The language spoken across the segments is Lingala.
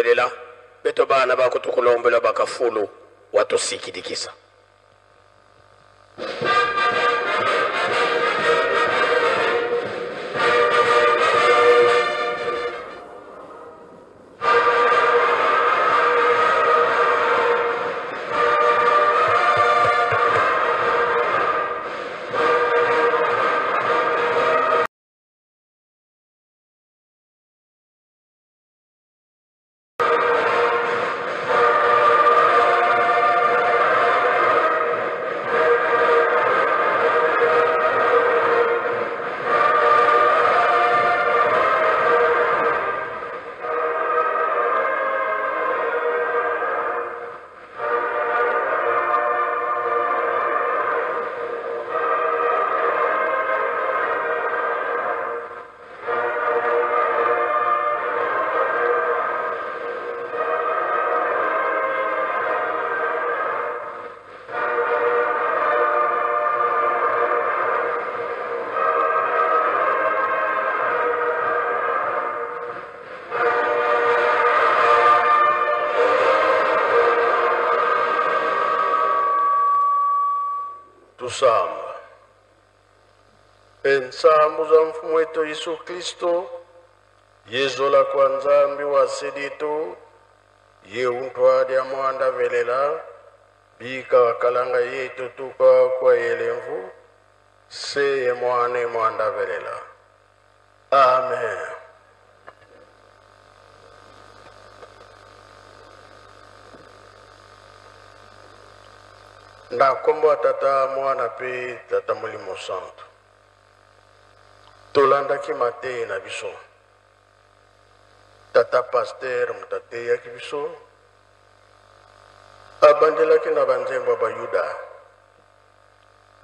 Lela beto bana bakutukulombela bakafulu watusikidikisa. Tusamba ensambu za mfumu wetu Yesu Kristo yezola kwa Nzambi wa seditu ye untwalya mwanda velela bika kalanga yetu tuka kwa yelemvu seye mwane mwanda velela. Amen. Na kombo ya Tata, Mwana pe Tata Molimo Santu. Tolandaki mateyi na biso. Tata pasteur moto ateyaki biso, abandelaki na banzembo ya Bayuda,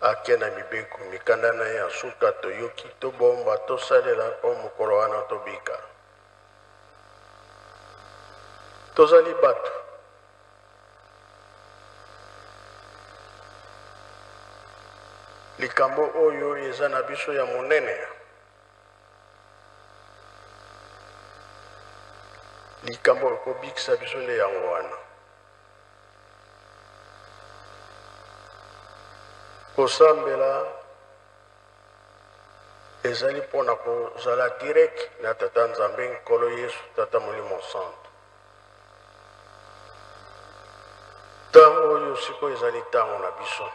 ake na mibeko mikanda na ye ya suka, toyoki, tobomba, tosalela mpo mokolo wana tobika. Tozali bato. Likambo oyo eza na biso ya monene, likambo ekobikisa biso nde yango wana. Kosambela ezali mpo na kozala direct na Tata Nzambe, Nkolo Yesu, Tata Molimo Santu. Ntango oyo sikoyo ezali ntango na biso.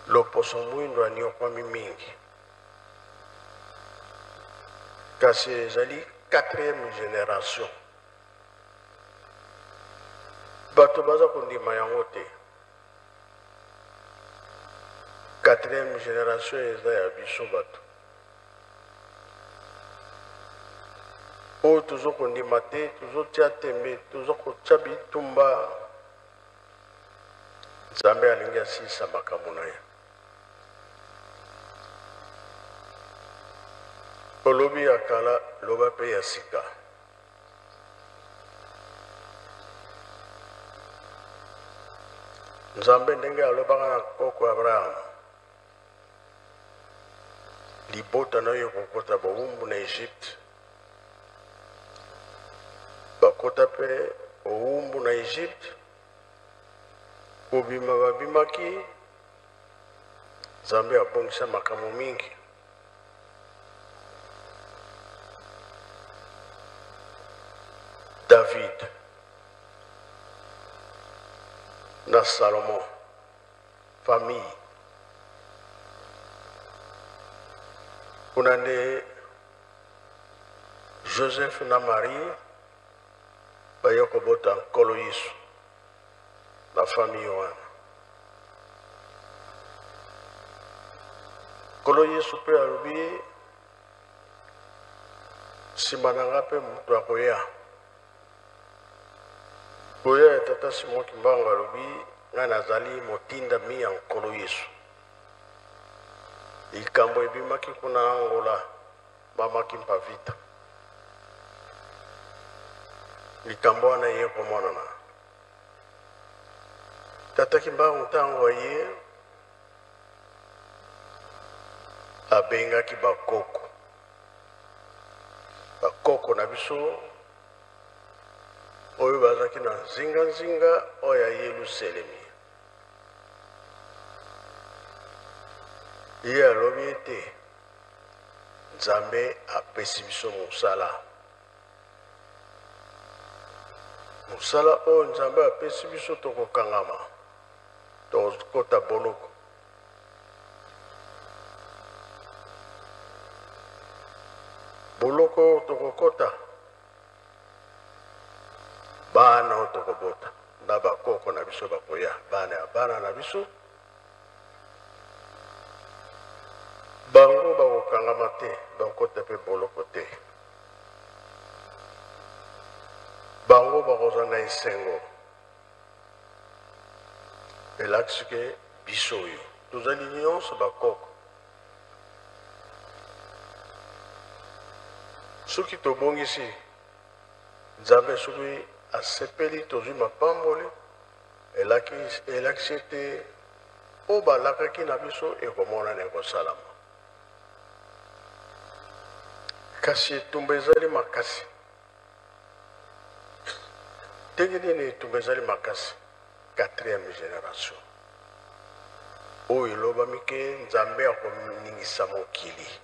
Loposo mwindo aniokwami mingi, kasi ezali quatrième generation. Bato baza kondima yango te. Quatrième generation eza ya biso bato oyo tozo kondima te, tozotia tembe, tozo kotia bitumba. Nzambe alingi asilisa makambo na ye. Olobi ya kala, loba pe ya sika. Nzambe ndenge alobaka na koko Abraham, libota na yo ekokota bowumbu na Egypte. Bakota pe bowumbu na Egypte, kobima babimaki, Nzambe abongisa makambo mingi. David na Salomon famille kuna nde Joseph na Marie baye kobota Nkolo Yesu na famille wana. Nkolo Yesu mpe alobi nsima na nga mpe moto akoya. Koya ya Tata Simon Kimbangu alobi ngai nazali motindami ya Nkolo Yesu. Likambo ebimaki kuna na Angola, Mama Kimpa Vita. Likambo wana eye komonana. Tata Kimbangu ntango aye abengaki bakoko. Bakoko na biso oyo bazalaki na nzinganzinga oyo ya Yelusalemi. Ye alobi ete Nzambe apesi biso mosala. Mosala oyo Nzambe apesi biso, tokokangama, tokokota boloko. Boloko oyo tokokota, bana oyo tokobota na bakoko na biso bakoya, bana ya bana na biso, bango bakokangama te, bakokota mpe boloko te. Bango bakozala na esengo. Elakisi ke biso oyo tozali nyonso bakoko. Soki tobongisi Nzambe, soki asepeli tozwi mapamboli, elakisi ete oyo balakaki na biso ekomonana, ekosalama. Kasi etumba ezali makasi. Ndenge nini etumba ezali makasi? Quatrième generation oyo elobami ke Nzambe akoningisa mokili.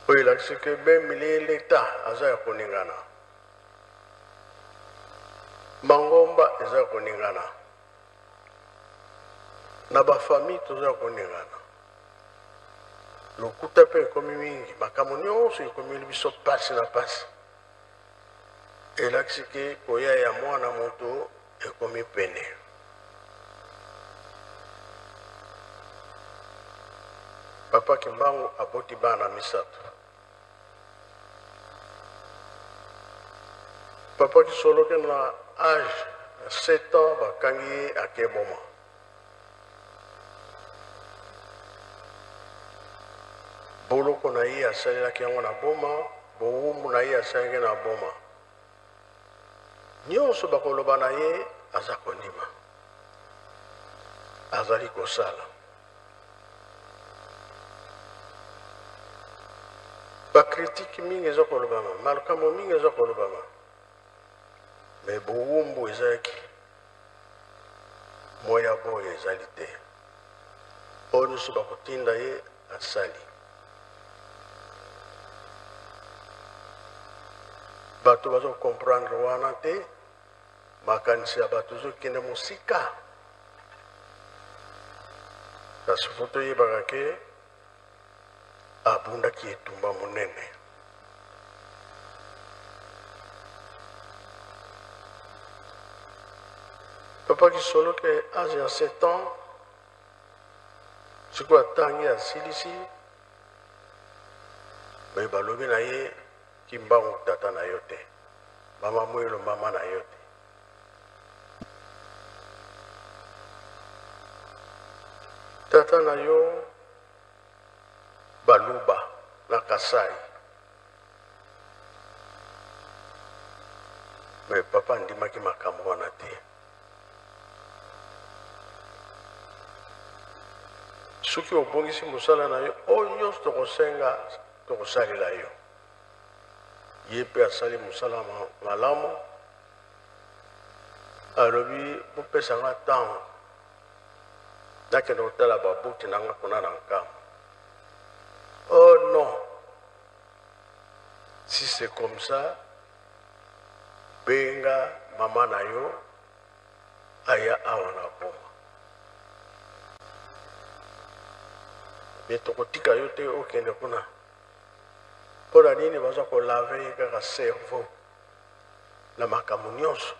Oyo elakisi ke meme l'Etat aza ya koningana, mangomba eza ya koningana, na ba famille toza ya koningana. Lokuta mpe ekomi mingi, makambo nyonso ekomeli biso pasi na pasi. Elakisi ke koya ya mwana moto ekomi pene. Papa Kimbangu aboti bana misato. Papa Kisoloke na age ya 7 ans bakangi ye ake Boma. Boloko na ye asalelaki yango na Boma, bowumbu na ye asalelaki na Boma. Nyonso bakoloba na ye aza kondima, azali kosala. Ba critique mingi eza kolobama, makambo mingi eza kolobama, mais bowumbu ezalaki moya boye ezali te. Oyo nyonso bakotinda ye asali. Bato bazo comprendre wana te, makanisi ya bato ezokende mosika. Kasi fo toyebaka ke abundaki etumba monene. Papa Kisoloke age ya 7 ans, sikoyo atangi asilisi, me balobi na ye Kimbangu tata na yo te, mama Mwelo mama na yo te. Tata na yo Baluba na Kasai. Mais papa andimaki makambo wana te. Soki obongisi mosala na yo, oyo nyonso tokosenga tokosalela yo. Ye mpe asali mosala malamu, alobi bopesa nga ntango nakende kotala baboti na nga kuna na Nkamba. Oh non, si c'est comme ça, benga mama na yo aya awa na Boma. Me tokotika yo te okende kuna. Mpo na nini baza kolave ye kaka cerveau na makambo nyonso?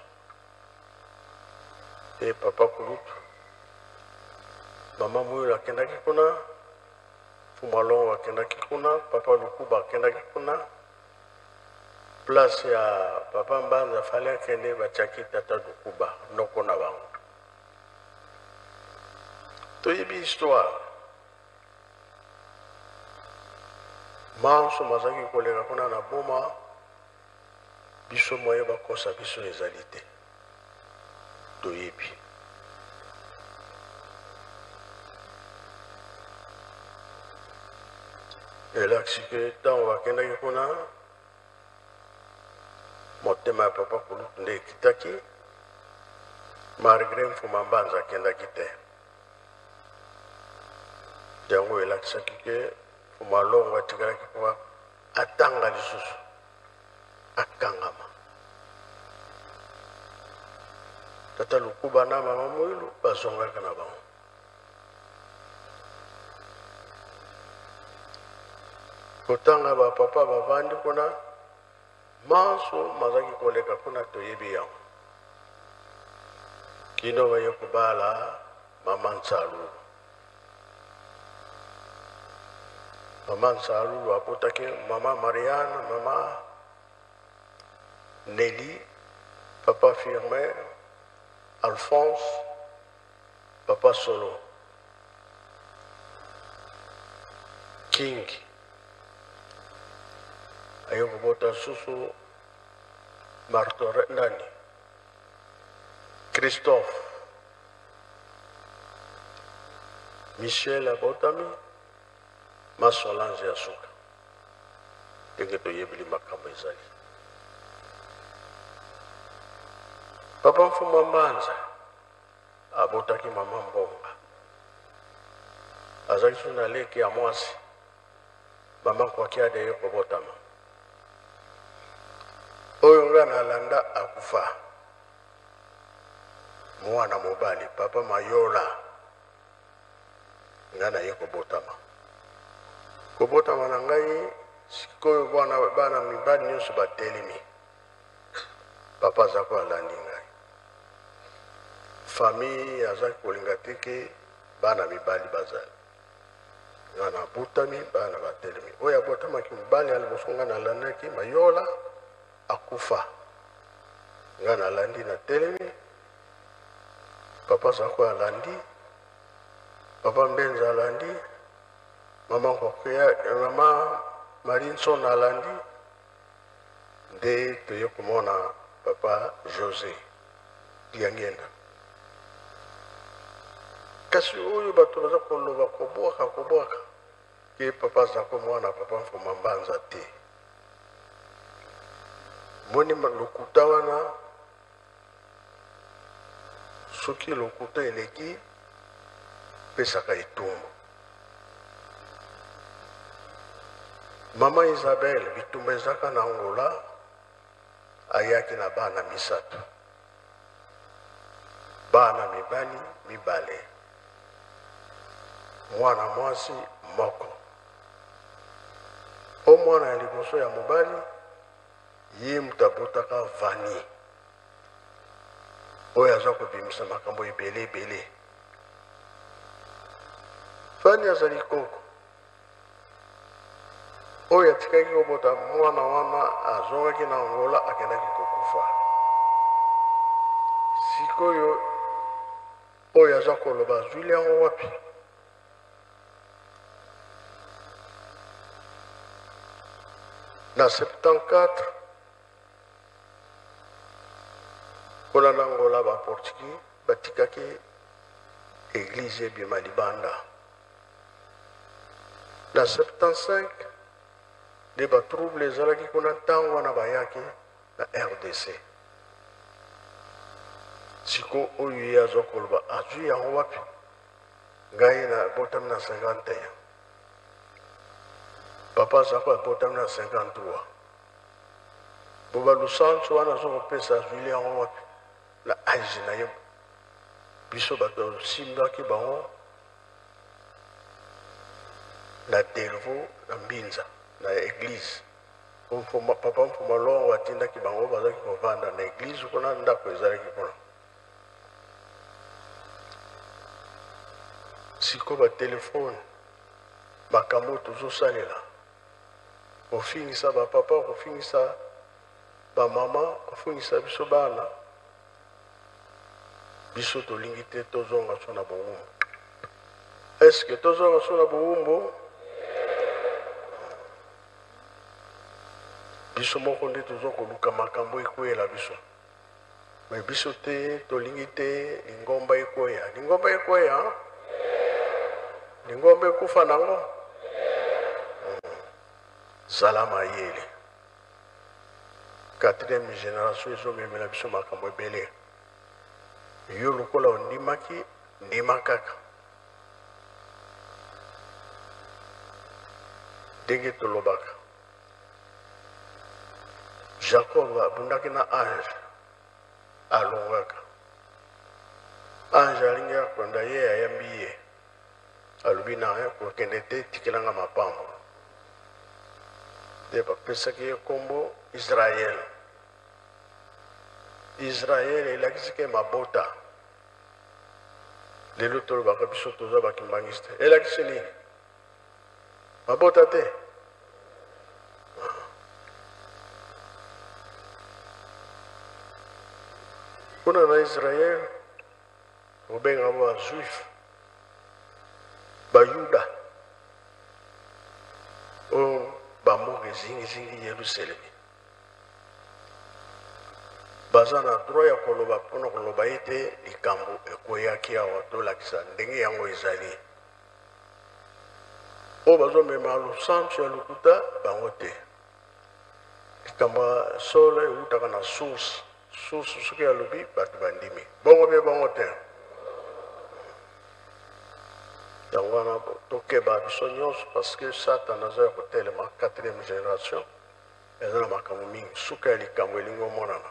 Te papa kulutu, mama Mwilu akendaki kuna, Fuma Longo akendaki kuna, papa Lukuba akendaki kuna. Place ya papa Mbanza fallait akende, batiaki tata Lukuba noko na bango. Toyebi histoire. Manso mazalaki koleka kuna na Boma, biso moyen bakosa biso ezali te. Toyebi. Elakisi ke ntango bakendaki kuna, motema ya papa kulutu nde ekitaki, malgre Mfuma Mbanza akendaki te. Yango elakisaki ke Mfuma Longo atikalaki mpo atanga lisusu, akangama. Tata Lukuba na mama Muilu bazongaka na bango. Kotanga ba papa bavandi kuna, manso mazaki koleka kuna toyebi yango. Kino baye kobala mama Nsalulu. Mama Nsalulu abotaki mama Marianne, mama Nelly, papa Firmin, Alphonse, Papa Solo, King aye kobota susu Martore nani Christophe Michel abotami ma Solange ya suka ndenge toyebeli makambo ezali Papa Mfuma Mbanza Abotaki mama Mbonga. Azalaki lisusu na leki ya mwasi, mama Nkwakiade ye kobotama. Oyo nga nalanda akufa. Mwana mobali, papa Mayola. Nga naye kobotama. Kobotama na ngai, sikoyo bana, bana mibali nyonso batelemi. Papa Zako alandi ngai. Famille azaki kolinga te ke bana mibali bazali. Nga nabotami, bana batelemi. Oyo abotamaki mobali ya liboso nga nalandaki, Mayola, akufa. Nga nalandi natelemi. Papa Zako alandi. Papa Mbenza alandi. Mama Nkokia, mama Marie Nsona alandi. Nde toye komona papa Jose Diangienda. Kasi oyo bato baza koloba kobwaka kobwaka ke papa Zako mwana papa Mfuma Mbanza te. Moni lokuta wana, soki lokuta eleki pesaka etumbu. Maman Isabelle bitumba ezaka na Angola ayaki na bana misatu bana mibali mibale mwana mwasi moko o mwana ya liboso ya mobali ye moto abotaka Vani oyo aza kobimisa makambo ebele ebele. Fani azali koko oyo atikaki kobota mwana wana, azongaki na Angola, akendaki kokufa. Sikoyo oyo aza koloba azwili yango wapi? Na 74 kuna na Angola ba portugais batikaki eglise ebima libanda. Na 75 nde ba trouble ezalaki kuna ntango wana bayaki na RDC. Siko oyo ye azwa koloba azwi yango wapi? Ngai nabotami na 51. Papa Zako abotami na 53. Bo ba lusansu wana azo kopesa azwili yango wapi? Na age na ye biso bato tosimbaki bango na Delvaux na Mbinza na eglise. Mfuma, papa Mfuma Longo atindaki bango bazalaki kovanda na eglise kuna, ndako ezalaki kuna. Sikoyo ba telefone makambo tozosalela kofingisa ba papa, kofingisa ba mama, kofingisa biso bana, biso tolingi te tozonga so na bowumbu. Est-ce que tozonga so na bowumbu? Biso moko nde toza koluka makambo ekweyela biso, me biso te tolingi te lingomba ekweya. Lingomba ekweya, lingomba ekufa nango. Zala mayele. Quatrième generation ezomemela biso makambo ebele. Yo lokola ondimaki, ndima kaka. Ndenge tolobaka. Jacob abundaki na ange, alongaka. Ange alingi akonda ye, ayambi ye. Alobi na ye, kokende te, tikela nga mapambo. Nde bapesaki ye nkombo Israël. Israël elakisi ke mabota. Lelo tolobaka biso toza ba kimbanguiste. Elakisi nini? Mabota te. Kuna na Israël obenga ba juif, ba yuda oyo bamboka ezingizingi Yerusalemi baza na droit ya koloba mpona koloba ete likambo ekweyaki awa, tolakisa ndenge yango ezali. Oyo bazomema losantu ya lokuta bango te. Likambo ya solo ewutaka na source. Source soki alobi bato bandimi, bongo mpe bongo te. Yango wana tokeba biso nyonso, parce que Satan aza ya kotelema. Quatrième génération eza na makambo mingi. Suka ya likambo elingi omonana,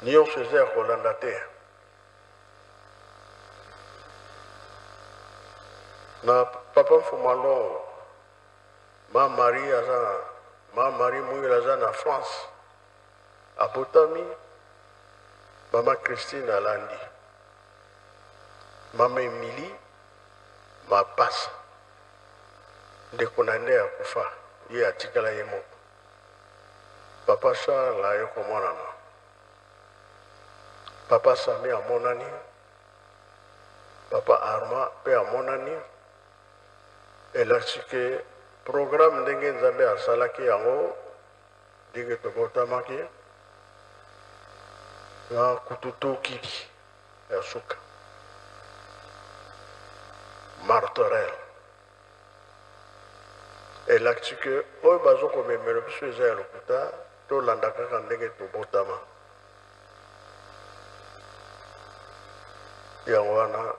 nyonso eza ya kolanda te. Na papa Mfuma Longo, ma Marie aza na ma Marie Muyela aza na France, abotami. Mama Christine alandi, mama Emilie Mapasa, ndeko na nde akufa, ye atikala ye moko. Papa Charles aye komonana, papa Sami amonani, papa Armand pe amonani. Elakisi ke programme ndenge Nzambe asalaki yango, ndenge tobotamaki na kututukili ya suka martorel, elakisi ke oyo bazokomemela biso eza ya lokuta. Tolanda kaka ndenge tobotama. Yango wana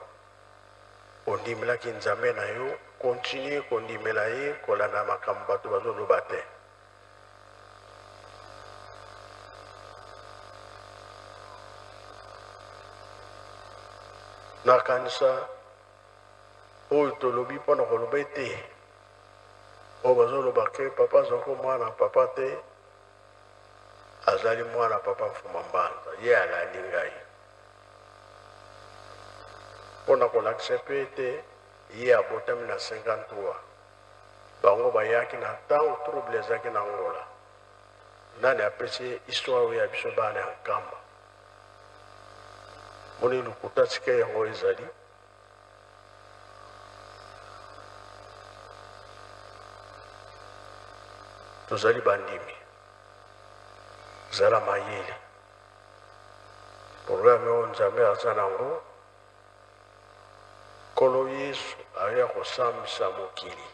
ondimelaki Nzambe na yo, continue kondimela ye, kolanda makambo bato bazoloba te. Nakanisa oyo tolobi mpona koloba ete oyo bazoloba ke papa azalaki mwana papa te, azali mwana papa Mfuma Mbanza, ye alandi ngai mpona kolakisa mpe ete ye abotami na 53. Bango bayaki na ntango trouble ezalaki na Angola. Nani apesi ye histoire oyo ya biso bana ya Nkamba? Moni lokuta sika yango ezali. Tozali bandimi, zala mayele. Programme oyo Nzambe aza nango, Nkolo Yesu aya kosambisa mokili.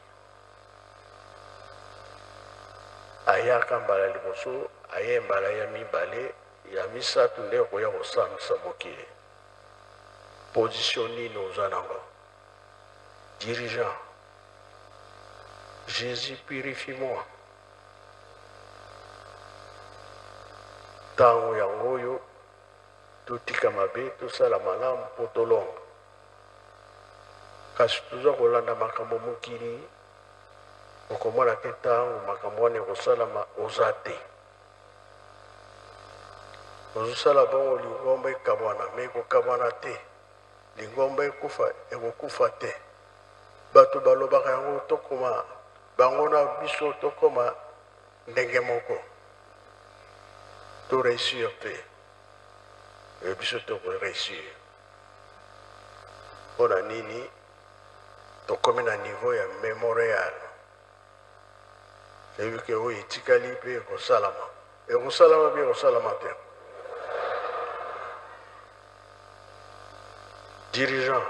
Ayaka mbala liboso, aye mbala ya mibale, ya misato nde akoya kosambisa mokili. Position nini oza nango? Dirigeant, Jesus purifie-moi. Ntango yango oyo totika mabe, tosala malamu mpo tolonga. Kasi toza kolanda makambo mokili, okomona te ntango makambo wana ekosalama oza te. Ozosala bongo lingomba ekabwana, me ekokabwana te. Lingomba ekufa, ekokufa te. Bato balobaka yango, tokoma bango na biso tokoma ndenge moko, to réussir te. E biso toko réussir. Mpo na nini tokomi na niveau ya memorial? Toyebi ke oyo etikali mpe ekosalama, ekosalama mpe ekosalama te. Dirigeant,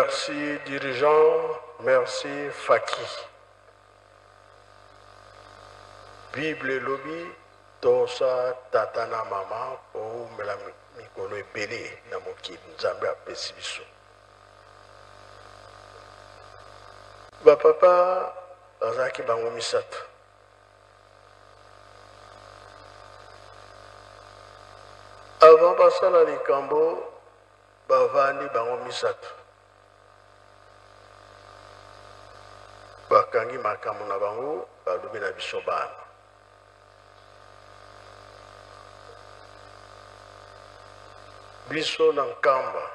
Merci dirigeant, merci Faki. Bible elobi tosa tata na mama koumela mikolo ebele na mokili Nzambe apesi biso. Ba papa bazalaki bango misato. Avant basala likambo bavandi bango misato bakangi makambo na bango balobi na biso bana. Biso na Nkamba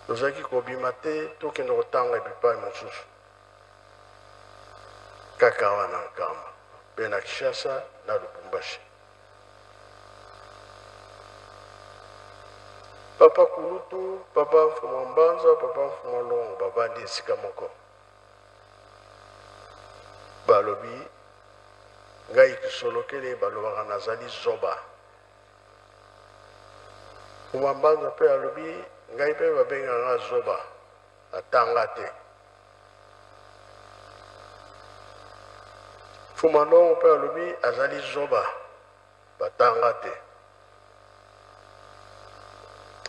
tozalaki kobima te tokende kotanga bipai mosusu kaka awa na Nkamba mpe na Kinshasa na Lubumbashi. Papa Kulutu, Papa Mfuma Mbanza, Papa Mfuma Longo bavandi esika moko. Balobi ngai kisolokele balobaka nazali zoba. Mfuma Mbanza mpe alobi ngai mpe babengaka nga zoba, natanga te. Mfuma Longo mpe alobi azali zoba, batanga te.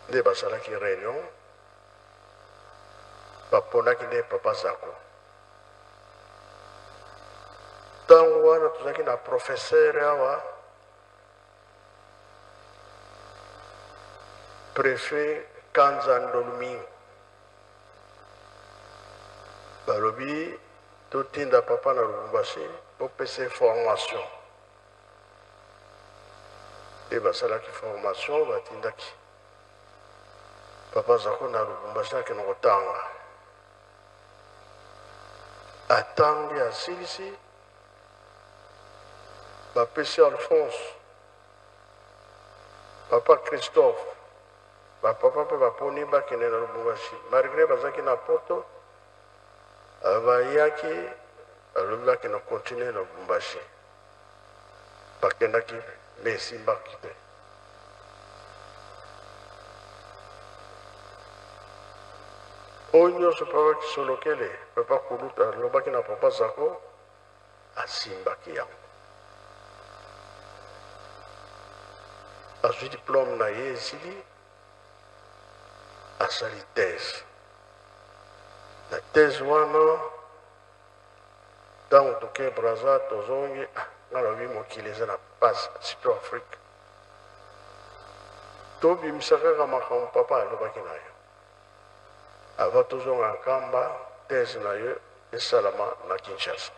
Nde basalaki reunion, baponaki nde Papa Zako. Ntango wana tozalaki na professeur awa, prefet Kanza Ndolumingo. Balobi totinda papa na Lubumbashi bopesa ye formation. Nde basalaki formation, batindaki papa Zako na Lubumbashi akende kotanga. Atangi asilisi, bapesi Alphonse, papa Christophe, ba papa pe baponi bakende na Lubumbashi malgre bazalaki na poto, bayaki balobi bakende continuer na Lubumbashi, bakendaki mais esimbaki te. Oyo nyonso papa Kisolokele, papa Kulutu alobaki na papa Zako, asimbaki yango. Azwi diplome na ye esili, asali thèse. Na thèse wana, ntango toke Brazza tozongi, ah, nga nalobi mokili eza na pasi, surtout Afrique. Tobimisa kaka makambo papa alobaki na yo. Avant tozonga Nkamba, thèse na yo esalama na Kinshasa.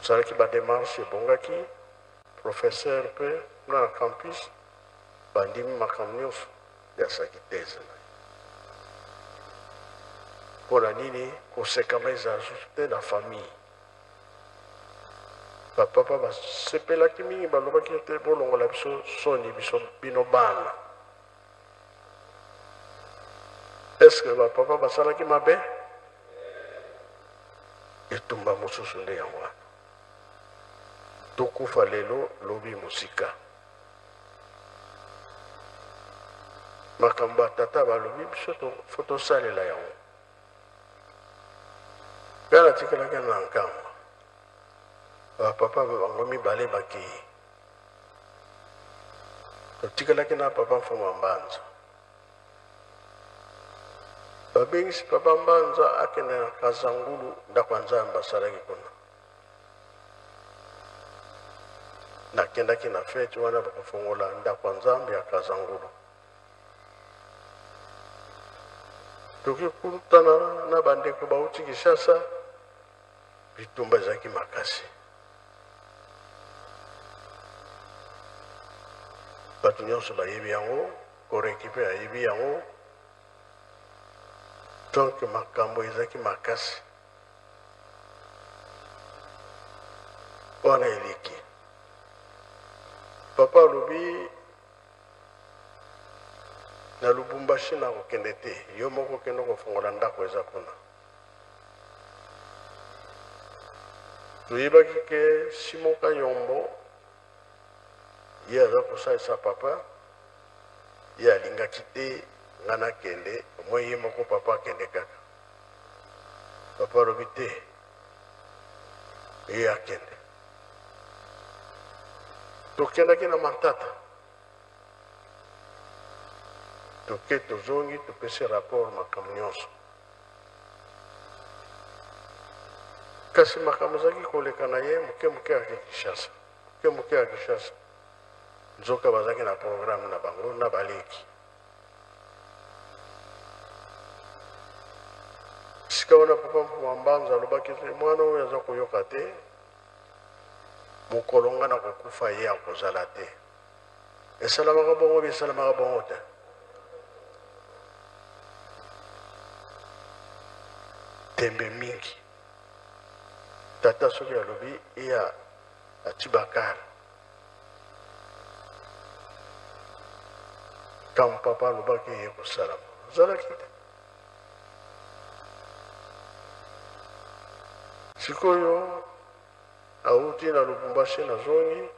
Tosalaki ba demarches ebongaki, professeur mpe kuna na campus bandimi makambo nyonso, nde asalaki thèse na ye. Mpo na nini kosekama ezala lisusu te na famille? Ba papa basepelaki mingi, balobaki ete bolongola biso soni biso bino bana. Est-ce que ba papa basalaki mabe? Etumba mosusu nde yango wana. Tokufa lelo, lobi mosika. Makambo ya tata balobi biso fo tosalela yango. Nga natikalaki na Nkamba. Ba papa bango mibale bakei. Totikalaki na papa Mfuma Mbanza. Babengisi papa Mbanza akende na Kazangulu, ndako ya Nzambe asalaki kuna. Nakendaki na fete wana bakofongola ndako ya Nzambe ya Kazangulu. Toki kutana na bandeko bauti Kinshasa, bitumba ezalaki makasi. Bato nyonso bayebi yango, Koreki mpe ayebi yango. Donc makambo ezalaki makasi wana eleki. Papa alobi na Lubumbashi nakokende te, yo moko kende kofongola ndako eza kuna. Toyebaki ke Simon Kayombo ye aza kosalisa papa. Ye alingaki te nga nakende, omoi ye moko papa akende kaka. Papa alobi te, ye akende. Tokendaki na Matata, toke tozongi, topesi rapport makambo nyonso. Kasi makambo ezalaki koleka na ye moke moke ake Kinshasa, moke moke ake Kinshasa. Nzoka bazalaki na programme na bango na baleki. Sika wana papa Mfuma Mbanza alobaki te mwana oyo aza koyoka te, mokolo nga nakokufa ye akozala te. Esalamaka bongo bi esalamaka bongo te. Tembe mingi. Tata soki alobi iya ati bakara. Ntango papa alobaki eye kosalama, azalaki te. Sikoyo awuti na Lubumbashi nazongi,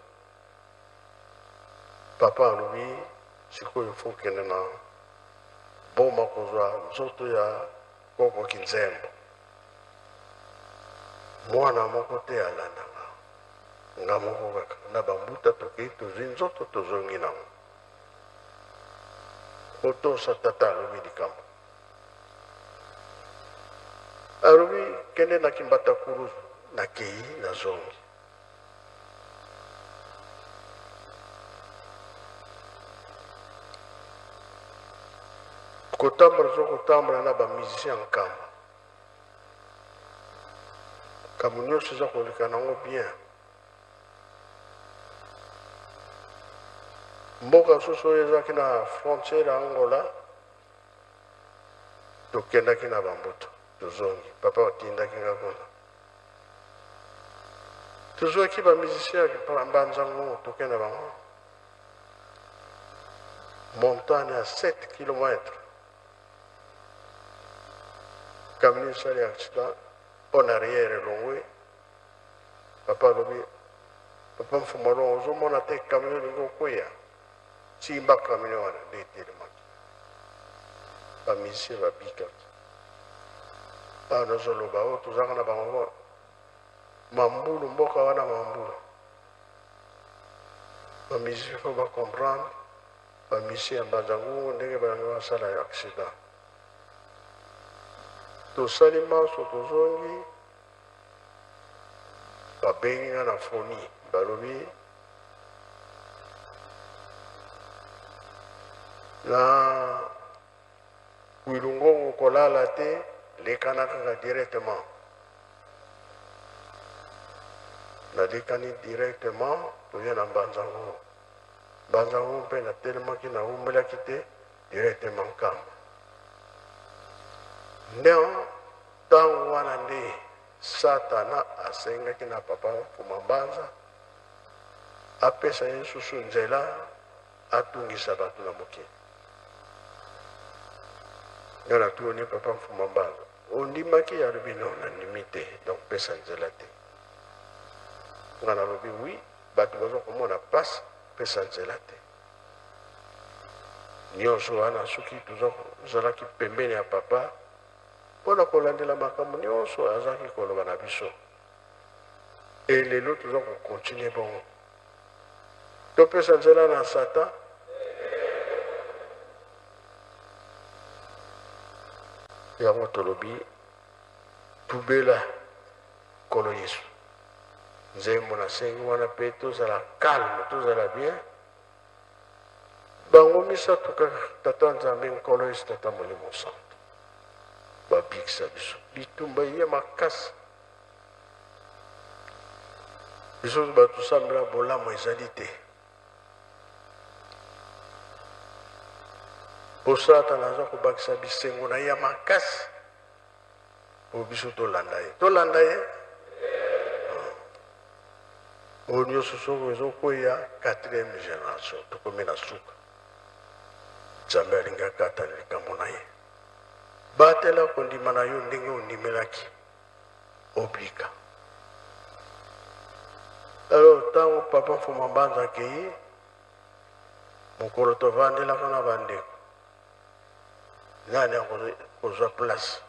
papa alobi sikoyo fo kende na Boma kozwa nzoto ya koko Kinzembo. Mwana moko te alandanga, nga moko kaka na bambuta tokei tozwi nzoto tozongi nango. Kotosa tata alobi likambo. Alobi kende na Kimbata Kuruzu, nakei nazongi. Kotambola tozo kotambola na ba musiciens ya Nkamba. Makambo nyonso eza koleka nango bien. Mboka mosusu oyo ezalaki na frontière ya Angola, tokendaki na bambutu, tozongi. Papa atindaki nga kuna. Tozwaki ba musiciens ya Mbanza Ngungu, tokenda bango montagne ya 7 km. Camion esali accident, pneu arrière elongwe. Papa alobi, papa Mfuma Longo, ozomona te camion elingi okweya? Simba camion wana nde etelemaki. Ba musiciens babikaki. Awa nazoloba oyo tozalaka na bango mambulu, mboka wana mambulu. Ba musiciens faut ba comprendre, ba musiciens ya Mbanza Ngungu ndenge balingi basala accident. Tosali manso tozongi, babengi nga na foni, balobi na Kwilu-Ngongo kolala te, lekana kaka directement. Nalekani directement toye na Mbanza-Ngungu. Mbanza-Ngungu mpe natelemaki, nawumelaki te, directement Nkamba. Nde ntango wana nde Satana asengaki na papa Mfuma Mbanza apesa ye lisusu nzela atungisa bato na mokili. Nga natuni papa Mfuma Mbanza, ondimaki? Alobi non, nandimi te, donc pesa nzela te. Nga nalobi oui, bato baza komona pasi, pesa nzela te. Nyonso wana soki tozalaki pembeni ya papa mpo na kolandela makambo nyonso azalaki koloba na biso. E lelo toza kokontinue bongo. Topesa nzela na Satan. Yango tolobi tubela Nkolo Yesu. Nzembo nasengi wana mpe tozala calme, tozala bien. Bango misato kaka, Tata Nzambe, Nkolo Yesu, Tata Molimo Santo, babikisa biso. Bitumba eye makasi. Biso bato tosambela bolamu ezali te. Po Satana aza kobakisa bisengo na ye ya makasi po biso tolanda ye. Tolanda ye? Oyo nyonso soki ezokweya quatrième génération, tokomi na suka. Nzambe alingi akata likambo na ye. Batela kondima na yo ndenge ondimelaki. Obika. Alors ntango papa Mfuma Mbanza akei, Mokolo tovandelaka na bandeko, nani akozwa place?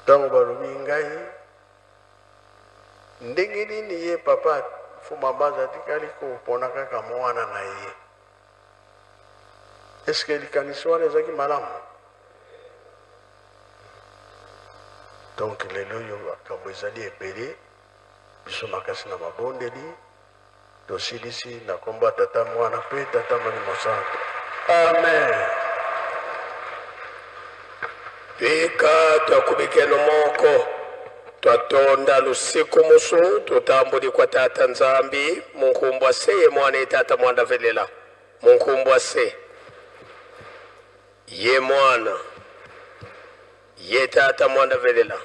Ntango balobi ngai, ndenge nini ye papa Mfuma Mbanza atikali kopona kaka mwana na ye? Eske likanisi wana ezalaki malamu? Donc lelo oyo makambo ezali ebele, biso makasi na mabondeli tosilisi na kombo ya Tata, Mwana mpe Tata Molimo Santo. Amen. Pika twakubikeno moko twatonda lusiku musu tutambuli kwa Tata Nzambi munkumbwa se ye mwana ye Tata mwanda velela munkumbwa se ye mwana ye Tata mwanda velela.